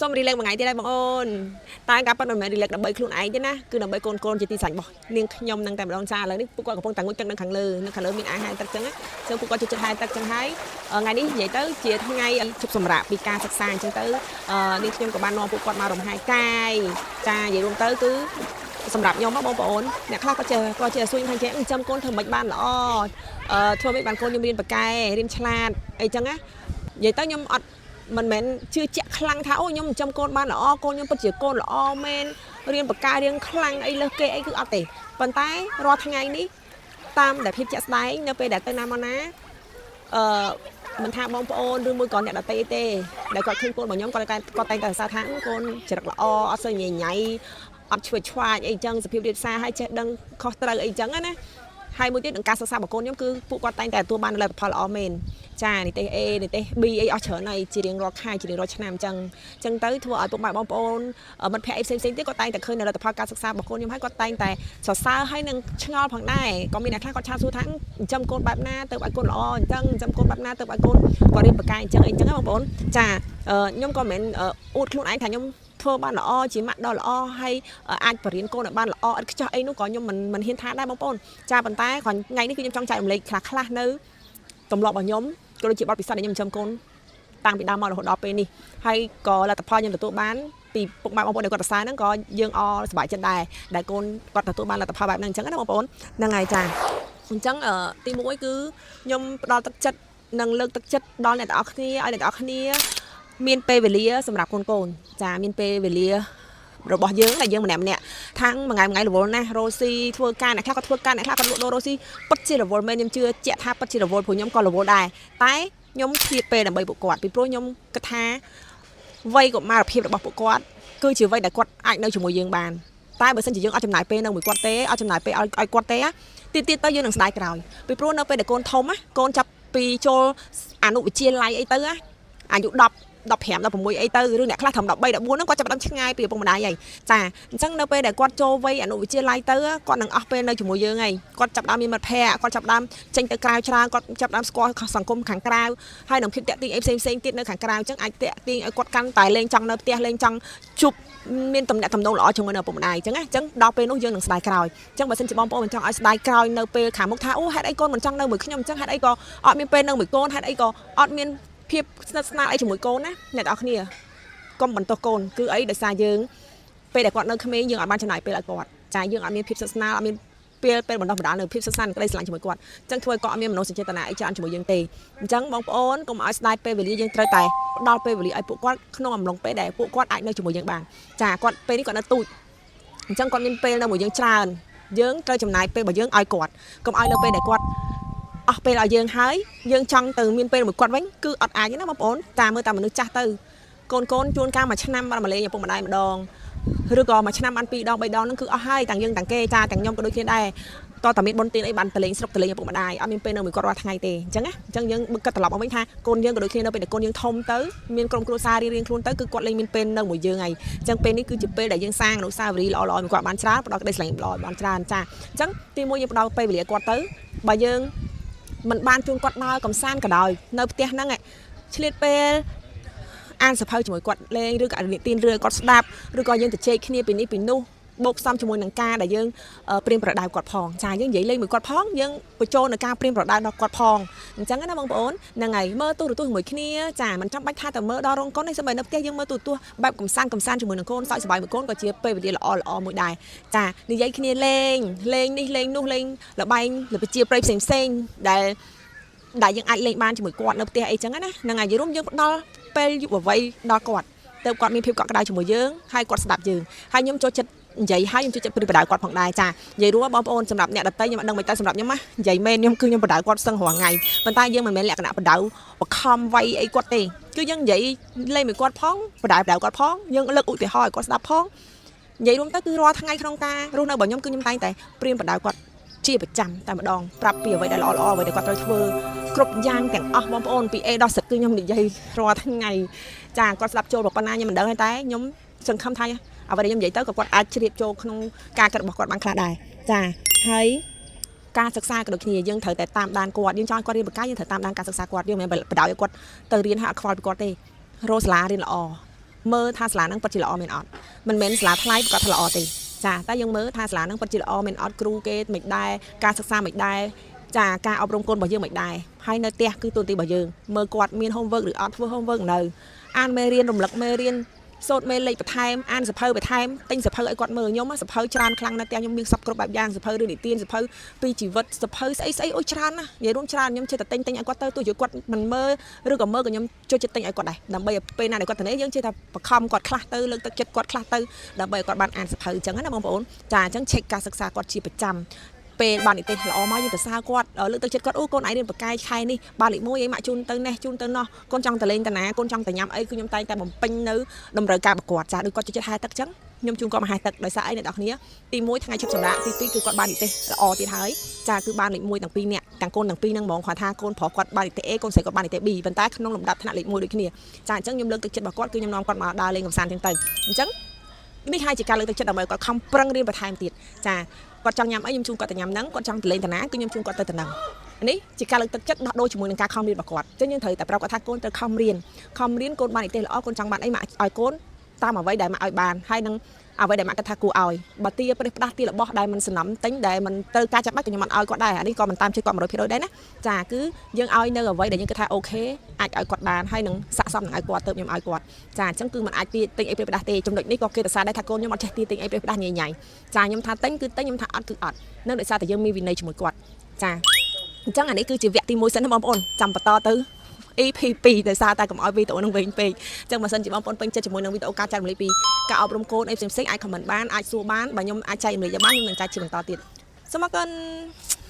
សូម relax មួយថ្ងៃទៀតដែរបងអូនតែការប៉ັດមិនមែន relax ដើម្បីខ្លួនឯងទេណាគឺដើម្បីកូនកូនជាទីស្រឡាញ់របស់នាងខ្ញុំនឹងតែម្ដងចាឥឡូវនេះពួកគាត់កំពុងតែងូតទឹកនៅខាងលើនៅខាងលើមានអាហែទឹកចឹងណាចឹងពួកគាត់ចូលចិត្តហែទឹកចឹងហើយថ្ងៃនេះនិយាយទៅជាថ្ងៃជប់សម្រាប់ពីការសិក្សាអញ្ចឹងទៅនាងខ្ញុំក៏បាននាំពួកគាត់មករំហែកាយចានិយាយរួមទៅគឺសម្រាប់ខ្ញុំបងប្អូនអ្នកខ្លះក៏ចេះសួរខ្ញុំថាចេះចាំកូនធ្វើមិនបានល្អធ្វើមិនបានកូនខ្ញុំរៀនបកែរៀនឆ្លាតអីចឹងណានិយាយទៅខ្ញុំអត់មិនមែនជឿជាក់ខ្លាំងថាអូខ្ញុំចិញ្ចឹមកូនបានល្អកូនខ្ញុំពិតជាកូនល្អមែនរៀនបកែរៀនខ្លាំងអីលើសគេអីគឺអត់ទេប៉ុន្តែរាល់ថ្ងៃនេះតាមដែលភាពជាក់ស្ដែងនៅពេលដែលទៅណាមកណាអឺមិនថាបងប្អូនឬមួយក៏អ្នកដទៃទេដែលគាត់ឃើញកូនរបស់ខ្ញុំគាត់គាត់តែងតែសរសើរថាកូនចរិតល្អអត់សូវញ៉ៃញ៉ៃអត់ឆ្វេងឆ្វាចអីចឹងសភាពរៀបសារហើយចេះដឹងខុសត្រូវអីចឹងណាហើយមួយទៀតនឹងការសិក្សារបស់កូនខ្ញុំគឺពួកគាត់តែងតែទទួលបានលទ្ធផលល្អមែនចានិទេស A និទេស B អីអស់ច្រើនហើយជារៀងរាល់ខែជារៀងរាល់ឆ្នាំអញ្ចឹងអញ្ចឹងទៅធ្វើឲ្យពុកម៉ែបងប្អូនមិត្តភ័ក្តិអីផ្សេងៗទៀតគាត់តែងតែឃើញនៅលទ្ធផលការសិក្សារបស់កូនខ្ញុំហើយគាត់តែងតែសរសើរហើយនឹងឆ្ងល់ផងដែរក៏មានអ្នកខ្លះគាត់ឆាតសួរថាចិញ្ចឹមកូនបែបណាទៅឲ្យកូនល្អអញ្ចឹងចិញ្ចឹមកូនបែបណាទៅឲ្យកូនគាត់រៀនបកែអញ្ចឹងអីអញ្ចឹងបងប្អូនចាខ្ញុំក៏មិនមែនអួតខ្លួនឯងថាខ្ញុំធ្វើបានល្អជាម៉ាក់ដ៏ល្អហើយអាចបរៀនកូនឲ្យបានល្អឥតខ្ចោះអីនោះក៏ខ្ញុំមិនហ៊ានថាដែរបងប្អូនចាប៉ុន្តែគ្រាន់ថ្ងៃនេះគឺខ្ញុំចង់ចែករំលែកខ្លះខ្លះនៅទម្លាប់របស់ខ្ញុំក៏ដូចជាបទពិសោធន៍ដែលខ្ញុំចិញ្ចឹមកូនតាំងពីដើមមករហូតដល់ពេលនេះហើយក៏លទ្ធផលខ្ញុំទទួលបានពីពុកម៉ែបងប្អូនដែលគាត់សរសើរហ្នឹងក៏យើងអសប្បាយចិត្តដែរដែលកូនគាត់ទទួលបានលទ្ធផលបែបហ្នឹងអញ្ចឹងណាបងប្អូនហ្នឹងហើយចាអញ្ចឹងទី1គឺខ្ញុំផ្ដល់ទឹកចិត្តនិងលើកទឹកចិត្តដល់អ្នកទាំងអស់គ្នាឲ្យអ្នកទាំងអស់គ្នាមានពេលវេលាសម្រាប់កូនកូនចាមានពេលវេលារបស់យើងដែលយើងម្នាក់ម្នាក់ថាងមួយថ្ងៃមួយថ្ងៃរវល់ណាស់រស់ស៊ីធ្វើការអ្នកខ្លះក៏ធ្វើការអ្នកខ្លះក៏លក់ដូររស់ស៊ីពិតជារវល់មែនខ្ញុំជឿជាក់ថាពិតជារវល់ព្រោះខ្ញុំក៏រវល់ដែរតែខ្ញុំឆ្លៀតពេលដើម្បីពួកគាត់ពីព្រោះខ្ញុំគិតថាវ័យកុមារភាពរបស់ពួកគាត់គឺជាវ័យដែលគាត់អាចនៅជាមួយយើងបានតែបើសិនជាយើងអត់ចំណាយពេលនៅមួយគាត់ទេអត់ចំណាយពេលឲ្យគាត់ទេទៀតទៀតទៅយើងនឹងស្ដាយក្រោយពីព្រោះនៅពេលដែលកូនធំកូនចាប់ពីចូលអនុវិទ្យាល័យអីទៅអាយុ10 15 16អីទៅឬអ្នកខ្លះត្រឹម13 14ហ្នឹងគាត់ចាប់ផ្ដើមឆ្ងាយពីឪពុកម្ដាយហើយចាអញ្ចឹងនៅពេលដែលគាត់ចូលវ័យអនុវិទ្យាល័យទៅគាត់នឹងអស់ពេលនៅជាមួយយើងហើយគាត់ចាប់ផ្ដើមមានមិត្តភ័ក្តិគាត់ចាប់ផ្ដើមចេញទៅក្រៅច្រើនគាត់ចាប់ផ្ដើមស្គាល់សង្គមខាងក្រៅហើយនឹងភាពតាក់ទាញអីផ្សេងផ្សេងទៀតនៅខាងក្រៅអញ្ចឹងអាចតាក់ទាញឲ្យគាត់កាន់តែលេងចង់នៅផ្ទះលេងចង់ជួបមានតំណែងតំណងល្អជាមួយនៅឪពុកម្ដាយអញ្ចឹងណាអញ្ចឹងដល់ពេលនោះយើងនឹងស្ដាយក្រោយអញ្ចឹងបើសិនជាបងប្អូនមិនចង់ឲ្យស្ដាយក្រោយនៅពេលខាងមុខថាអូហេតុអីកូនមិនចង់នៅមួយខ្ញុំអញ្ចឹងហេតុអីក៏អត់មានពេលនៅមួយកូនហេតុអីក៏អត់មានភាពស្និទ្ធស្នាលអីជាមួយកូនណាអ្នកទាំងអស់គ្នាកុំបន្ទោសកូនគឺអីដោយសារយើងពេលដែលគាត់នៅក្មេងយើងអត់បានចំណាយពេលឲ្យគាត់ចាយើងអត់មានភាពស្និទ្ធស្នាលអត់មានពេលពេលបណ្ដោះបណ្ដាលនៅភាពស្និទ្ធស្នាលនិងក្តីស្រឡាញ់ជាមួយគាត់អញ្ចឹងធ្វើឲ្យគាត់អត់មានមនោសញ្ចេតនាអីច្រើនជាមួយយើងទេអញ្ចឹងបងប្អូនកុំឲ្យស្ដាយពេលវេលាយើងត្រូវតែផ្ដល់ពេលវេលាឲ្យពួកគាត់ក្នុងអំឡុងពេលដែលពួកគាត់អាចនៅជាមួយយើងបានចាគាត់ពេលនេះគាត់នៅទូចអញ្ចឹងគាត់មានពេលនៅមួយយើងច្រើនយើងត្រូវចំណាយពេលរបស់យើងឲ្យគាត់កុំឲ្យនៅពេលដែលគាត់អស់ពេលឲ្យយើងហើយយើងចង់ទៅមានពេលមួយគាត់វិញគឺអត់អាចទេណាបងប្អូនតាមមើលតាមមនុស្សចាស់ទៅកូនកូនជួនកាលមួយឆ្នាំបានមកលេងឪពុកម្ដាយម្ដងឬក៏មួយឆ្នាំបាន2ដង3ដងហ្នឹងគឺអស់ហើយទាំងយើងទាំងគេចាទាំងខ្ញុំក៏ដូចគ្នាដែរតើតាមានបុណ្យទានអីបានតលេងស្រុកតលេងឪពុកម្ដាយអត់មានពេលនៅមួយគាត់រាល់ថ្ងៃទេអញ្ចឹងណាអញ្ចឹងយើងគិតត្រឡប់មកវិញថាកូនយើងក៏ដូចគ្នានៅពេលដែលកូនយើងធំទៅមានក្រុមគ្រួសាររៀងៗខ្លួនទៅគឺគាត់លែងមានពេលនៅមួយយើងហើយអញ្ចឹងពេលនេះគឺជាពេលដែលយើងសាងអនុស្សាវរីយ៍ល្អៗមួយគាត់បានច្រើនផ្ដល់ក្តីស្រឡាញ់ល្អបានច្រើនចាអញ្ចឹងទីមួយយើងផ្ដល់ពេលវេលាគាត់ទៅបើយើងមិនបានជួនគាត់ដើរកំសាន្តក៏ដោយនៅផ្ទះហ្នឹងឆ្លៀតពេលអានសភៅជាមួយគាត់លេងឬក៏និទានរឿងគាត់ស្ដាប់ឬក៏យើងទៅជែកគ្នាពីនេះពីនោះបូកផ្សំជាមួយនឹងការដែលយើងព្រៀនប្រដៅគាត់ផងចាយើងនិយាយលេងមួយគាត់ផងយើងបញ្ចូលនៅការព្រៀនប្រដៅដល់គាត់ផងអញ្ចឹងណាបងប្អូនហ្នឹងហើយមើលទូរទស្សន៍ជាមួយគ្នាចាមិនចាំបាច់ថាតែមើលដល់រោងកុនទេសូម្បីនៅផ្ទះយើងមើលទូរទស្សន៍បែបកំសាន្តកំសាន្តជាមួយនឹងកូនសើចសប្បាយមួយកូនក៏ជាពេលវេលាល្អល្អមួយដែរចានិយាយគ្នាលេងលេងនេះលេងនោះលេងលបែងលវិជាប្រិយផ្សេងផ្សេងដែលដែលយើងអាចលេងបានជាមួយគាត់នៅផ្ទះអីចឹងណាហ្នឹងហើយយល់រួមយើងផ្ដល់ពេលយុវវ័យដល់គាត់ទៅគាត់មានភាពកក់ក្ដៅជាមួយយើងហើយគាត់ស្ដាប់យើងហើយខ្ញុំចូលចិត្តនិយាយហើយខ្ញុំចូលចិត្តព្រីបដៅគាត់ផងដែរចានិយាយរួមបងប្អូនសម្រាប់អ្នកដតីខ្ញុំអត់ដឹងមិនតែសម្រាប់ខ្ញុំណានិយាយមែនខ្ញុំគឺខ្ញុំបដៅគាត់សឹងរាល់ថ្ងៃប៉ុន្តែយើងមិនមែនលក្ខណៈបដៅបខំវាយអីគាត់ទេគឺយើងនិយាយលេងមួយគាត់ផងបដៅបដៅគាត់ផងយើងលើកឧទាហរណ៍ឲ្យគាត់ស្ដាប់ផងនិយាយរួមទៅគឺរាល់ថ្ងៃក្នុងការរស់នៅរបស់ខ្ញុំគឺខ្ញុំតែងតែព្រៀនបដៅគាត់ជាប្រចាំតែម្ដងប្រាប់ពីអ្វីដែលល្អល្អអ្វីដែលគាត់ត្រូវធ្វើគ្រប់យ៉ាងទាំងអស់បងប្អូនពី A ដល់ Z គឺខ្ញុំនិយាយរាល់ថ្ងៃចាគាត់ស្ដាប់ចូលប៉ុណ្ណាខ្ញុំមិនដឹងទេតែខ្ញុំសង្ឃឹមថាអ្វីដែលខ្ញុំនិយាយទៅក៏គាត់អាចជ្រាបចូលក្នុងការគិតរបស់គាត់បានខ្លះដែរចាហើយការសិក្សាក៏ដូចគ្នាយើងត្រូវតែតាមដានគាត់យើងចង់ឲ្យគាត់រៀនបកាយើងត្រូវតាមដានការសិក្សាគាត់យើងមិនមែនបដៅឲ្យគាត់ទៅរៀនហើយអត់ខ្វល់ពីគាត់ទេរោសាលារៀនល្អ មើលថាសាលាហ្នឹងពិតជាល្អមែនអត់មិនមែនសាលាថ្លៃប្រកាសថាល្អទេចាតែយើងមើលថាសាលាហ្នឹងពិតជាល្អមែនអត់គ្រូគេមិនដែរការសិក្សាមិនដែរចាការអប់រំកូនរបស់យើងមិនដែរហើយនៅផ្ទះគឺតួនាទីរបស់យើងមើលគាត់មាន homework ឬអត់ធ្វើ homework នៅអានមេរៀនរំលឹកមេរៀនសូត្រមេលេខបន្ថែមអានសៀវភៅបន្ថែមទិញសៀវភៅឲ្យគាត់មើលខ្ញុំសៀវភៅច្រើនខ្លាំងណាស់ផ្ទះខ្ញុំមានសព្វគ្រប់បែបយ៉ាងសៀវភៅរឿងនិទានសៀវភៅពីជីវិតសៀវភៅស្អីស្អីអូយច្រើនណាស់និយាយរួមច្រើនខ្ញុំចេះតែទិញទិញឲ្យគាត់ទៅទោះជាគាត់មិនមើលឬក៏មើលក៏ខ្ញុំចូលចិត្តទិញឲ្យគាត់ដែរដើម្បីឲ្យពេលណាដែលគាត់ទៅនេះយើងចេះតែបខំគាត់ខ្លះទៅលើកទឹកចិត្តគាត់ខ្លះទៅដើម្បីឲ្យគាត់បានអានសៀវភៅអញ្ចឹងណាបងប្អូនចាអញ្ចឹង check ការសិក្សាគាត់ជាប្រចាំពេលបាននិទេសល្អមកយើងទៅសើគាត់លើកទឹកចិត្តគាត់អូកូនឯងរៀនបកាយខែនេះបានលេខ1អីម៉ាក់ជូនទៅនេះជូនទៅណោះកូនចង់ទៅលេងតាណាកូនចង់ទៅញ៉ាំអីគឺខ្ញុំតែងតែបំពេញនៅតម្រូវការប្រកួតចាដូចគាត់ចូលចិត្តហែទឹកអញ្ចឹងខ្ញុំជូនគាត់មកហែទឹកដោយសារអីអ្នកនរគ្នាទី1ថ្ងៃឈប់សម្រាកទី2គឺគាត់បាននិទេសល្អទៀតហើយចាគឺបានលេខ1ទាំងពីរនាក់ទាំងកូនទាំងពីរហ្នឹងហ្មងគាត់ថាកូនប្រុសគាត់បាននិទេស A កូនស្រីគាត់បាននិទេស B ប៉ុន្តែក្នុងលំដាប់ថ្នាក់លេខ1ដូចគ្នាចាអញ្ចឹងខ្ញុំលើកទឹកចិត្តរបស់គាត់គឺខ្ញុំនាំគាត់មកដើរលេងកម្សាន្តអញ្ចឹងទៅអញ្ចឹងនេះហើយជាការលើកទឹកចិត្តដើម្បីគាត់ខំប្រឹងរៀនបន្ថែមទៀតចាគាត់ចង់ញ៉ាំអីខ្ញុំជូនគាត់ទៅញ៉ាំហ្នឹងគាត់ចង់ទៅលេងតាណាគឺខ្ញុំជូនគាត់ទៅតាហ្នឹងនេះជាការលើកទឹកចិត្តដោះដូរជាមួយនឹងការខំរៀនរបស់គាត់អញ្ចឹងយើងត្រូវតែប្រាប់គាត់ថាកូនត្រូវខំរៀនខំរៀនកូនបាននិទេសល្អកូនចង់បានអីមកឲ្យកូនតាមអ្វីដែលមកឲ្យបានហើយនឹងអ្វីដែលម៉ាក់គិតថាគួរឲ្យបើទាប្រេះផ្ដាស់ទារបស់ដែលមិនសំណំទិញដែលមិនត្រូវការចាំបាច់ក៏ខ្ញុំអត់ឲ្យគាត់ដែរអានេះក៏មិនតាមចិត្តគាត់100%ដែរណាចាគឺយើងឲ្យនៅអ្វីដែលយើងគិតថាOK អាចឲ្យគាត់បានហើយនឹងស័ក្តិសមនឹងឲ្យគាត់ទៅខ្ញុំឲ្យគាត់ចាអញ្ចឹងគឺមិនអាចទាទិញអីប្រេះផ្ដាស់ទេចំណុចនេះក៏គេសរសើរដែរថាកូនខ្ញុំអត់ចេះទាទិញអីប្រេះផ្ដាស់ញ៉ៃញ៉ៃចាខ្ញុំថាទិញគឺទិញខ្ញុំថាអត់គឺអត់នឹងដោយសារតែយើងមានវិន័យជាមួយគាត់ចាអញ្ចឹងអានេះគឺជាវគ្គទី1សិនណាបងប្អូនចាំបន្តទៅ EP 2ដោយសារតែកុំឲ្យវីដេអូនឹងវែងពេកអញ្ចឹងបើសិនជាបងប្អូនពេញចិត្តជាមួយនឹងវីដេអូការចែករំលែកពីការអប់រំកូនអីផ្សេងៗអាច comment បានអាចសួរបានបើខ្ញុំអាចចែករំលែកបានខ្ញុំនឹងចែកជាបន្តទៀតសូមអរគុណ។